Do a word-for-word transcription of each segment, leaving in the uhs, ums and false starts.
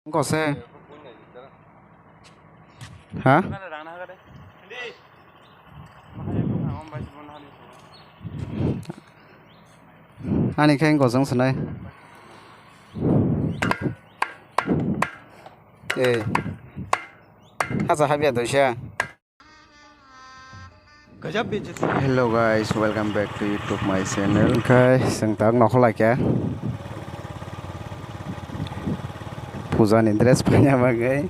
Wngkha se. Ha? Ani khe wngkha chwng swnai. Eh. Hacha habya doisa. Hello guys, welcome back to YouTube my channel. Khai seng tak nokho laikya. Puja ni dress panya bagwi.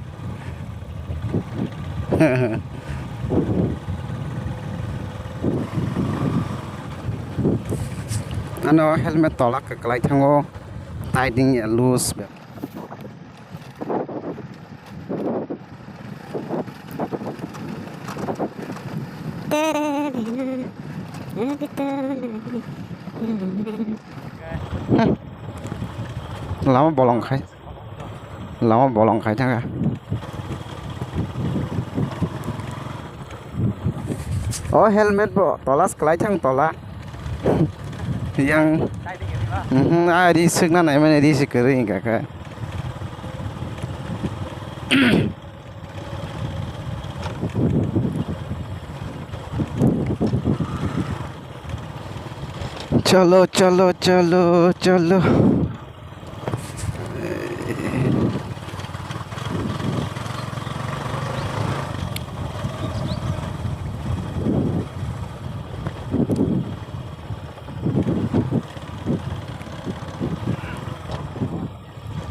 Ano helmet tola kwklai thango. Tighting ya loose. Lama bolong khai, lama bolong khai thangkha. O helmet bo tola swklai thang tola. Yang, mhm, a ri swkna naimani ri se kwrwi wngkha khe. Cholo, cholo, cholo, cholo.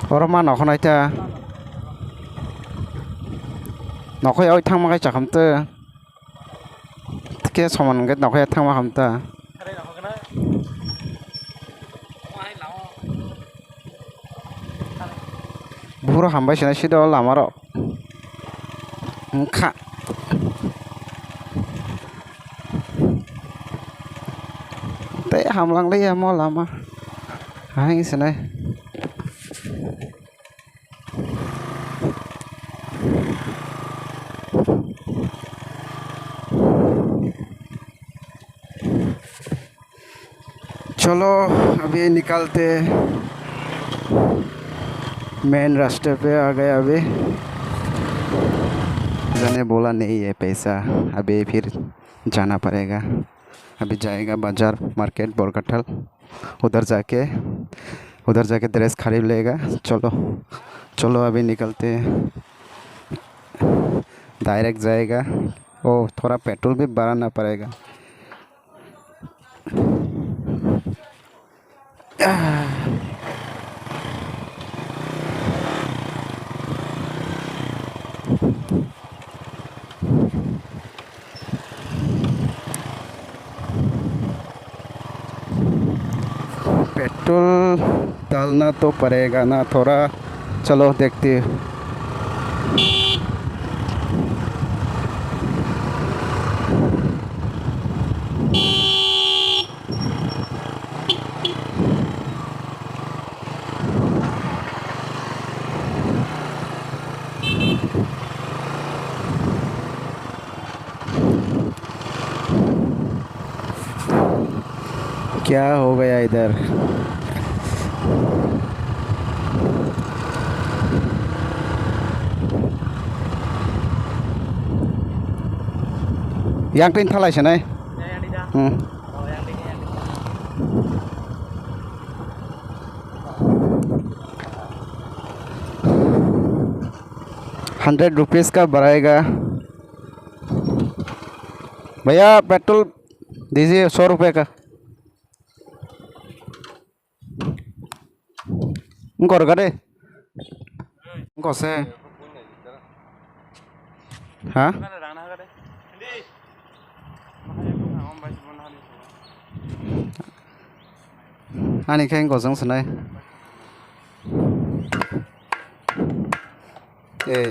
Oro ma nokho naita. Nokho yaui thangma khai chakhamtwi. Khe soman hwnkhe nokho ya thangma khamta. Buphuru hambai sina sido lamarok. Wngkha. Tei hamlang liya mo lama. Haing sinai. चलो, अभी निकलते हैं, मेन रास्ते पे आ गए अभी। मैंने बोला नहीं है पैसा, अभी फिर जाना पड़ेगा। अभी जाएगा बाजार, मार्केट, बोरकटल, उधर जाके, उधर जाके ड्रेस खरीद लेगा। चलो, चलो, अभी निकलते हैं, डायरेक्ट जाएगा। ओ, थोड़ा पेट्रोल भी भराना पड़ेगा। पेट्रोल डालना तो पड़ेगा ना थोड़ा। चलो देखते हैं। क्या हो गया इधर? Yang tin thalai sanai. Hmm. Hundred rupees का बढ़ाएगा। भैया, पेट्रोल दीजिए सौ रुपये का। Wngkha rwkha de. Wngkha se. Ha? Ani khe wngkha chwng swnai. Eh.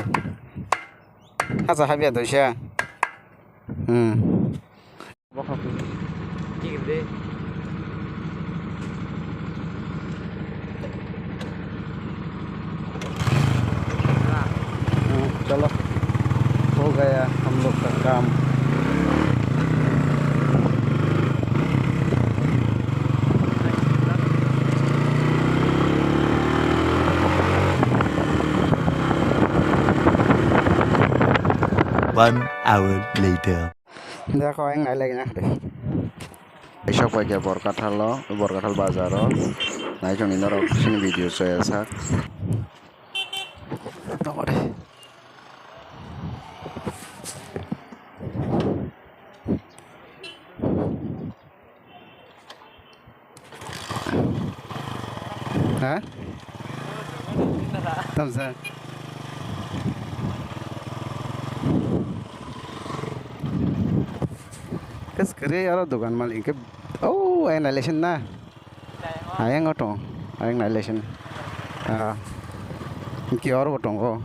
Hacha habya doisa. Hmm. चलो, हो गया हम लोग का काम। One hour later. Dako, ang nai lagi na. Isok pai khe Borkathalo, Borkathal bazaro. Nai chong ni norok sini video chaya sak. Tongore. Ha? Tamsa. Kas kare aro dogan mal inke. Oh, annihilation na. Ayang oto, ayang annihilation. Ah. Inke oro bo tongo.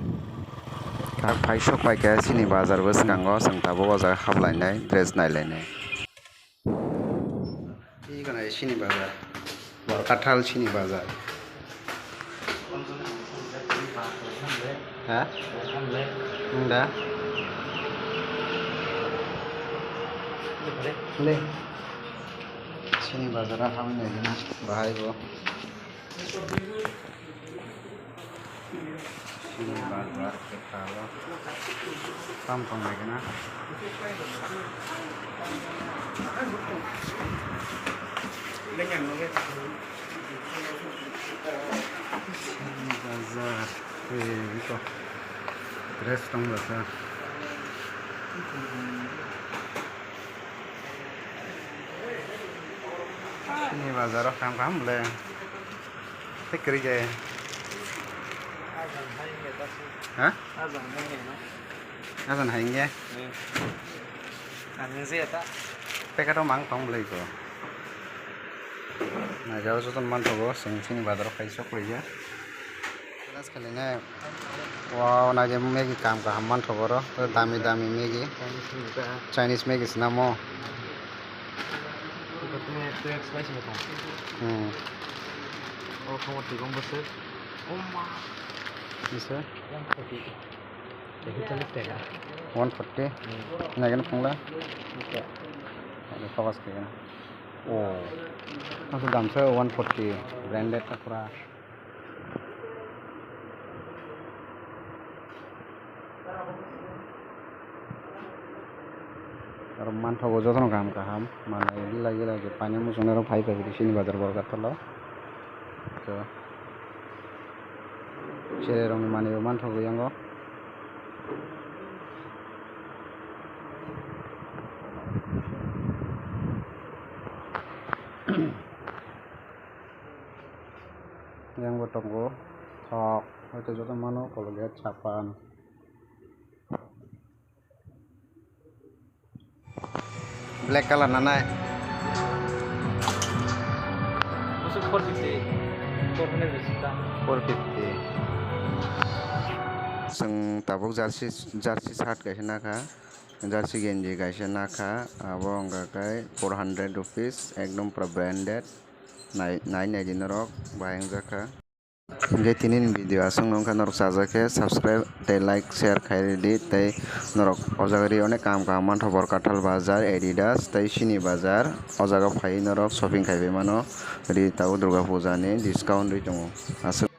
Phai sok pai khe sini bazar bwskango, chwng tabuk o jaga haplainai, dress nailainai. Ego nai sini bazar. Borkathal sini bazar. Ha? Nwng da? Le. Sini bazar o habwi naidi na bahai bo. Sini bazar khe talo. Tam tong nai gana. Sini bazar. Eh, ito. Dress tong bazar. Sini bazar o kam kam le. Tei kwrwi khe. Ha? Ajan hai wngya. Packet o mang tong bwlai ko. Naijao jotono manthogo, chwng chini bazar o kaisa kwrwi ya. Wow, naidi Maggi kam kaham manthogo oro. Dami dami Maggi. Chinese Maggi se namo. Hmm. Bisa? One forty. Naikhe phungla? Ada kawas khe gana. Oh. Asal dam se one forty. Branded ta pura. Aro manthogo jotono kaham kaham manwi gila gila khe painani muchungmarok phai phai sini bazar Borkathalo. To chererokni manwibo manthogo yango. Yang bo tongo thok, hoi to joto mano Colgate, sapan. Black color nanai. Busuk four fifty. Four hundred besi ta. Four fifty. Chwng tabuk jersey, jersey shirt kaisa nakha, jersey genji kaisa nakha, abo wngkha khe four hundred rupees, ekdom pura branded. Nai, nai, nai di norok, bahai wngjakha. Hingke tini ni video aswk no wngkha, norok chajak khe subscribe tei like share khai ridi, tei norok o jaga ri onek kaham kaham mantha Borkathal bazar, Adidas tei sini bazar, o jaga phai norok shopping khai bai mano, ri tabuk Durga puja ni discount ri tongo aswk.